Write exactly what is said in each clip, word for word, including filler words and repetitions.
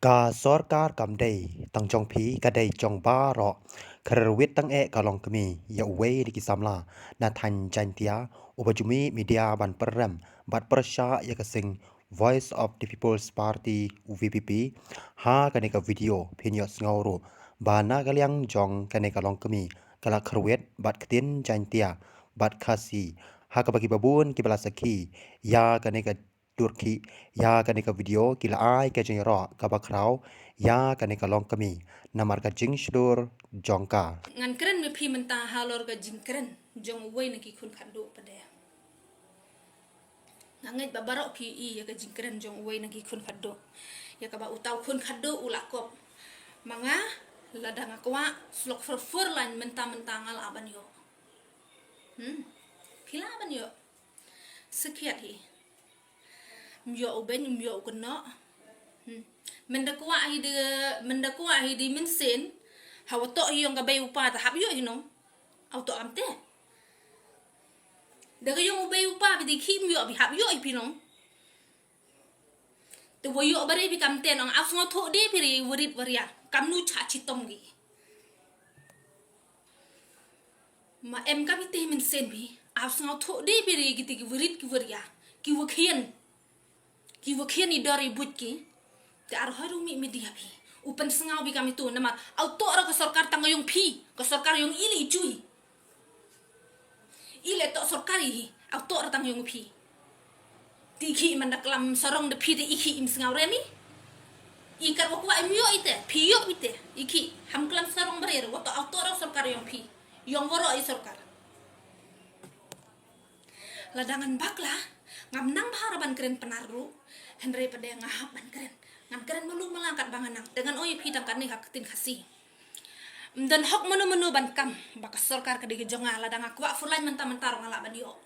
Ka sorkar kam dei tang jong phi, ka dei jong baroh. Khrerwit tang eh ka long kmie ïa uwei na ki samla na thaiñ Jaintia uba ju mih media ban pyrrem bad pyrshah ïa ka seng Voice of the People's Party, V P P. Ha kane ka video phin ïohsngew ruh ba na ka liang jong kane ka longkmie ka la khrerwit bad ktien Jaintia bad Khasi, ha kaba kiba bun kiba la sakhi ïa kane ka dur khih ïa kane ka video ki la ai ka jingïaroh kaba khraw ïa kane ka longkmie namar ka jingshlur jong ka. Ngan kren ma phi mynta halor ka jingkren jong uwei na ki khun khatduh pat de. Nga ngeit ba baroh phi i ïa ka jingkren jong uwei na ki khun khatduh, ïa kaba uta u khun khatduh u la kop ma nga, lada nga kwah slok phyrphur lain mynta mynta nga lah ban ïoh. Hmm. Phi lah ban ïoh. Sakhiat hi. Ym ïoh u beiñ, ym ïoh u kynnoh. Hmm. Mynda kwah hi de, mynda kwah hi de mynsiem. Hawa toh hi ïong ka bei u pa te hap ïoh hi nong. Hawa toh kamte. Da ka ïong u bei u pa phi te khih ym ïoh, phi hap ïoh hi phi nong. Te wa ïoh ba re phi kamte nong, haw sngewthuh de phi re wa rit wa ria. Kamnu cha chitom ki. Ma em ka phi te mynsiem phi, haw sngewthuh de phi re kite ki wa rit ki wa ria, ki wa khian. Ki wa khian i dor i buit ki. Te ar hoi ruh mih media phi. U pynsngew phi kam itu namar haw toh ra ka sorkar tang ïong phi, ka sorkar ïong i le i chui. I le toh sorkar i hi, haw toh ra tang ïong phi. Te i khih mynda klam sarong da phi te i khih im sngewrem i. I kat wa kwah im ïoh i te, phi ïoh i te, i khih ham klam sarong ba re re, wa toh haw toh ra sorkar ïong phi. Ïong waroh i sorkar. Lada ngan bakla, ngam nang bha ra ban kren Pnar ruh, hynrei pat de nga hap ban kren. Ngan kren malu mala katba nga nang, te ngan ong ïa phi tang katne ha ka ktien Khasi. Ym don hok mano mano ban kam ba ka sorkar ka dei ka jong nga, lada nga kwah phurlain mynta mynta ruh nga lah ban ïoh.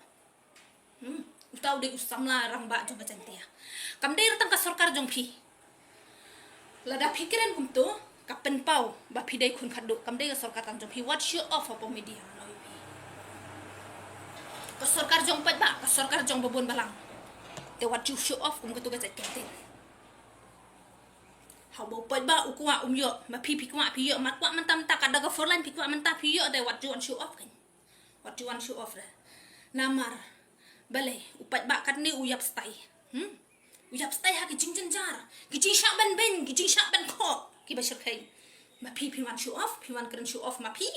Hmm. Uta u dei u samla rangbah jong ka Jaintia. Kam dei ra tang ka sorkar jong phi. Lada phi kren kumto, ka pynpaw ba phi dei khun khatduh, kam dei ka sorkar tang jong phi, wat show off hapoh media. Ka sorkar jong paidbah, ka sorkar jong babun balang. Te wat ju show off kum katu ka jait kyntien. Haw ba u paidbah u kwah um ïoh, ma phi phi kwah phi ïoh, ma kwah mynta mynta ka da ka phurlain phi kwah mynta phi ïoh, te wat ju wan show off kan. Wat ju wan show off re. Namar balei u paidbah katne u ïap stai. Hmm? U ïap stai ha ki jingjynjar, ki jingshah ban beiñ, ki jingshah ban khoh kiba shyrkhei. Ma phi phi wan show off, phi wan kren show off ma phi.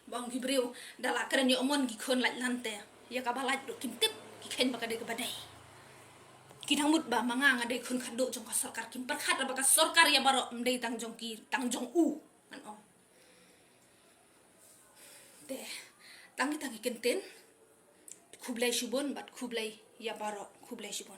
Ba ong ki briew, da la kren ïoh mon ki khun lait lan te, ïa kaba lait ruh kim tip, ki kheiñ ba ka dei kaba dei. Ki dang mut ba ma nga nga dei khun khatduh jong ka sorkar, kim pyrkhat ba ka sorkar ïa baroh ym dei tang jong ki, tang jong u. Ngan ong. Te tang ki tang ki kyntien. Khublei shibun bad khublei ïa baroh, khublei shibun.